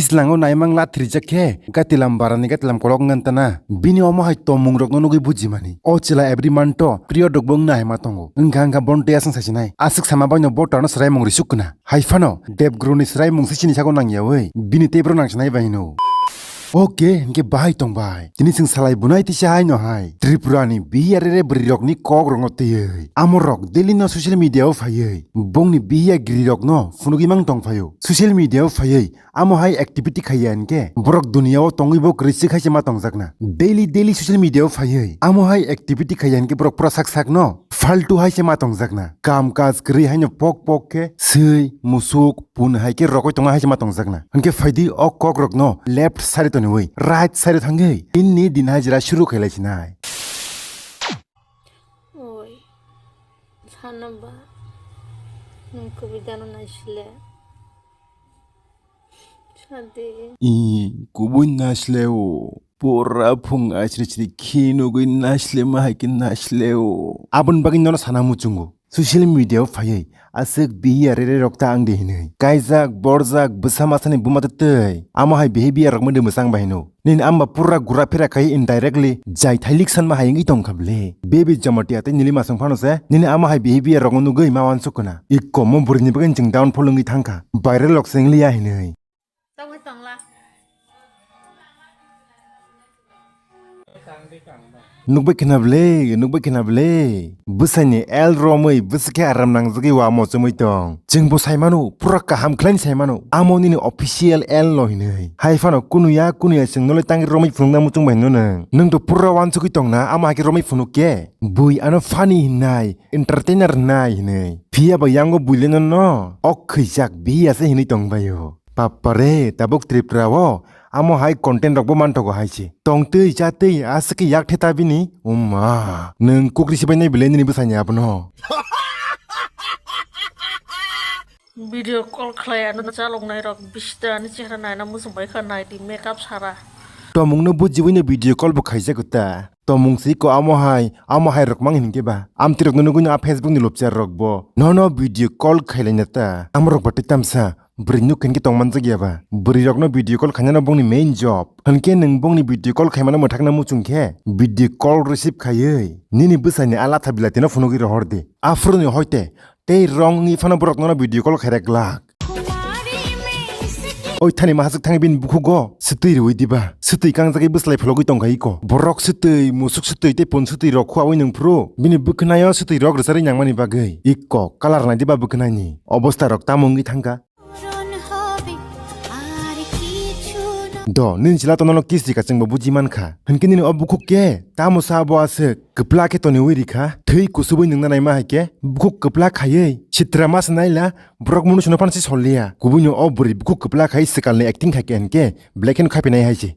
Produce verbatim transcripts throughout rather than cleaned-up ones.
Slango naimang lathrijak khe gatilam barani gatilam kolok wngantana. Bini omo hai tomung rokno nugwi bujimani. O chwla every month to period rokbo wngna hai ma tongo. Wngkha wngkha bono tei aswng sasinai. Aswk sama baino bo tarno swraimung risuk kna. Hai phano Debgruni swraimung se chini sago nangyawi. Bini tei bro nangsinai bai hino. Oke, hinkhe bahai tong bai. Tini chwng salai bunai tisa hai no hai. Tripura ni bihiyarere bwrwi rokni kok rokno twiwi. Amo rok daily no social media o phaiwi. Bongni bihiya giri rokno phunugwi mang tong phaio. Social media o phaiwi. Amo hai activity khaiya hinkhe borok duniya o tongwi bo kwrwi swk hai se ma tongjakna. Daily daily social media o phaiwi amo hai activity khaiya hinkhe borok pura sak sak no faltu hai se ma tongjakna. Kam kaj kwrwi haino pok pok khe swi, musuk, pun hai khe rokoi tongna hai se ma tongjakna. Hinkhe phaidi o kok rokno left side o toniwi right side o thangwi tinni din hajira shuru khailai sinai. Oi, sana ba, nwng kubui dano naisile. Sadi. I, kubui naisle o. Pura phung asri sri khi nugui naisle ma hai khe naisle o. Aboni bagwi nono sana muchungo. Social media o phaiwi aswk bihiya rere rok ta ang di hinwi. Kaijak, borjak, bwsa masani buma tei tei. Amo hai behavior rok mede mwchang bai hino. Nini amba pura gura phira khai indirectly jai thailik sanma hai wngwi tongkha ble. Baby Jamatia tei Nilima song phano se nini amo hai behavior rokno nugwi ma wansuk khna. Ikko mo bwrwini bagwi chwng downfall wngwi thangkha. Viral rok se wngliya hinwi. Tongwi tongla. Nukbai khna ble, nukbai khna ble. Bwsaini el romwi bwswk khe aram nangjagwi wamo chumui tong. Chwngbo saimano, pura kaham khlaini saimano. Amo nini official el no hinwi. Hai phano kunuya, kunuya chwng nolai tangwi romwi phunukna muchung bai hino nwng. Nwng to pura wansugwi tongna, amo hai khe romwi phunuk khe. Bui ano funny hinnai, entertainer hinnai hinwi. Phiya ba yango buileno no, ok khwijak biya se hinwi tongbaio. Papare, tabuk Tripura o amo hai content rokbo manthogo hai se. Tongtwi chatwi aswk khe yak the ta bini. Umma, nwng kukri sibai nai belai nini bwsani abono. Video call khlai ano chaloknai rok bista ani chehra naina muchung bai kha nai di makeup sara. Tomungno bujiwi no video call bo khaijago ta. Tomung si ko amo hai, amo hai rok mang hinkhe ba. Amtwi rokno nugwi no a Facebook ni lobchar rok bo. Nono video call khailaina ta. Amo rok ba tei tamsa. Bwrwi nuk khe tongmanjak ya ba. Bwrwi rokno video call khainano bongni main job. Hinkhe nwng bongni video call khaimano mwthakna muchung khe video call receive khaiwi nini bwsani a latha bilatino phunugwi rohor di. Aphuru ni hoite tei rong wngwi phano borok nono video call khairek glak. Oi thani mahaswk thangwi bini bukhugo swtwi rwi diba? Swtwi kangjagwi bwslai phologwi tongkha iko. Borok swtwi, musuk swtwi tei pun swtwi rok khuawi nwng phuru bini bwkhwnaio swtwi rok rwcharwi nangmani bagwi. Iko kalar nai diba bwkhwnaini? Obostha rok tamo wngwi thangkha? Do, nini chwla to nono kiss rikha chwngbo buji mankha. Hinkhe nini o bukhuk khe tamo sa bo aswk kwpla khe toniwi rikha? Thwi kusubwi nwngna naima hai khe bukhuk kwpla khaiwi sitra ma se naila borok munu sino phansi soliya. Kubuino o bwrwi bukhuk kwpla khai swkalni acting khai khe hinkhe belai kheno khapinai hai se.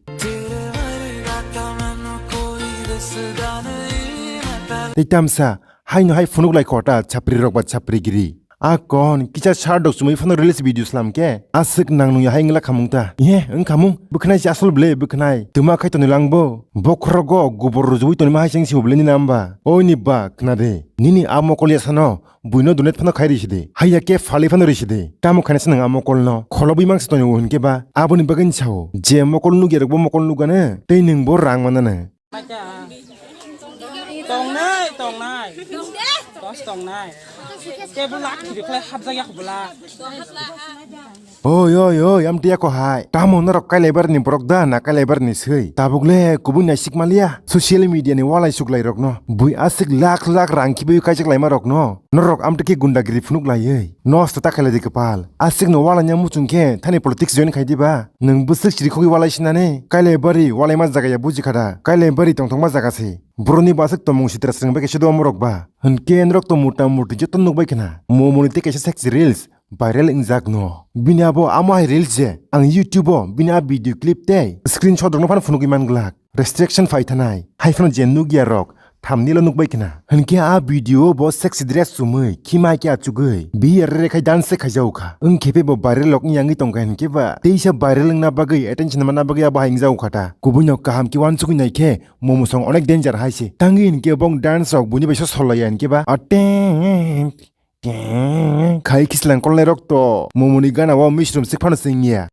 Tei tamsa haino hai phunuk lai kho ta chapri rok ba chapri giri. A kon kisa sar dok chumui phano reels video slam khe aswk nang nung ya hai wngla khamung ta. Ihe wng khamung bwkhnai se asol ble bwkhnai twma khai toni langbo. Bokhorogo gubor rujui toni ma hai cheng sibo ble nini amba. Oi ni ba khna de. Nini a mokol ya sano buino donate phano khai risi de. Hai ya khe phali phano risi de. Tamo khaina se nang a mokol no. Kholo bui mang se toni o hinkhe ba. Aboni bagwi ni sao. Je mokol nuk ya rok bo mokol nuk gane. Tei nung bo rang manana. Tongnai, tongnai. Dos tongnai. Tei bo lak thiri khlai hapjak yak bwla. Oi, oi, oi, amtwi eko hai. Tamo norok Kailaibar ni borok da na Kailaibar ni swi? Tabuk le kubui naisik maliya. Social media ni walai suklai rokno. Bui aswk lakh lakh rang khibiui kaijak laima rokno. Norok amtwi khe gundagiri phunuk laiwi. Nosto ta khailai di kwpal. Aswk no walaina muchung khe thani politics join khai diba? Nwng bwswk chirikhogwi walai sinani? Kailai bari walaima jaga ya buji kha da? Kailai bari tongthokma jaga se. Boroni bo aswk tongmung sitra swrwng bai kaisa do omorok ba. Hinkhe norok to mota moti joto nukbai khna. Momoni tei kaisa sexy reels viral wngjak no. Bini abo amo hai reels je ang YouTube o bini a video clip tei screenshot rokno phano phunugwi man glak. Restriction phai thanai. Hai phano je nukya rok thumbnail o nukbai khna. Hinkhe a video o bo sexy dress chumui, khima khe achugwi, biya rere khai dance se khaijao kha. Wngkhe bo viral rok wngya wngwi tongkha hinkhe ba. Teisa viral wngna bagwi, attention manna bagwi abo hai wngjago kha ta. Kubui no kaham khe uansugwi naikhe, momo song onek danger hai se. Tangwi hinkhe bong dance rok buini bai so solaiya hinkhe ba. Ateng. Khai kislang kolnai rok to momoni gana o misrum sik phano singya.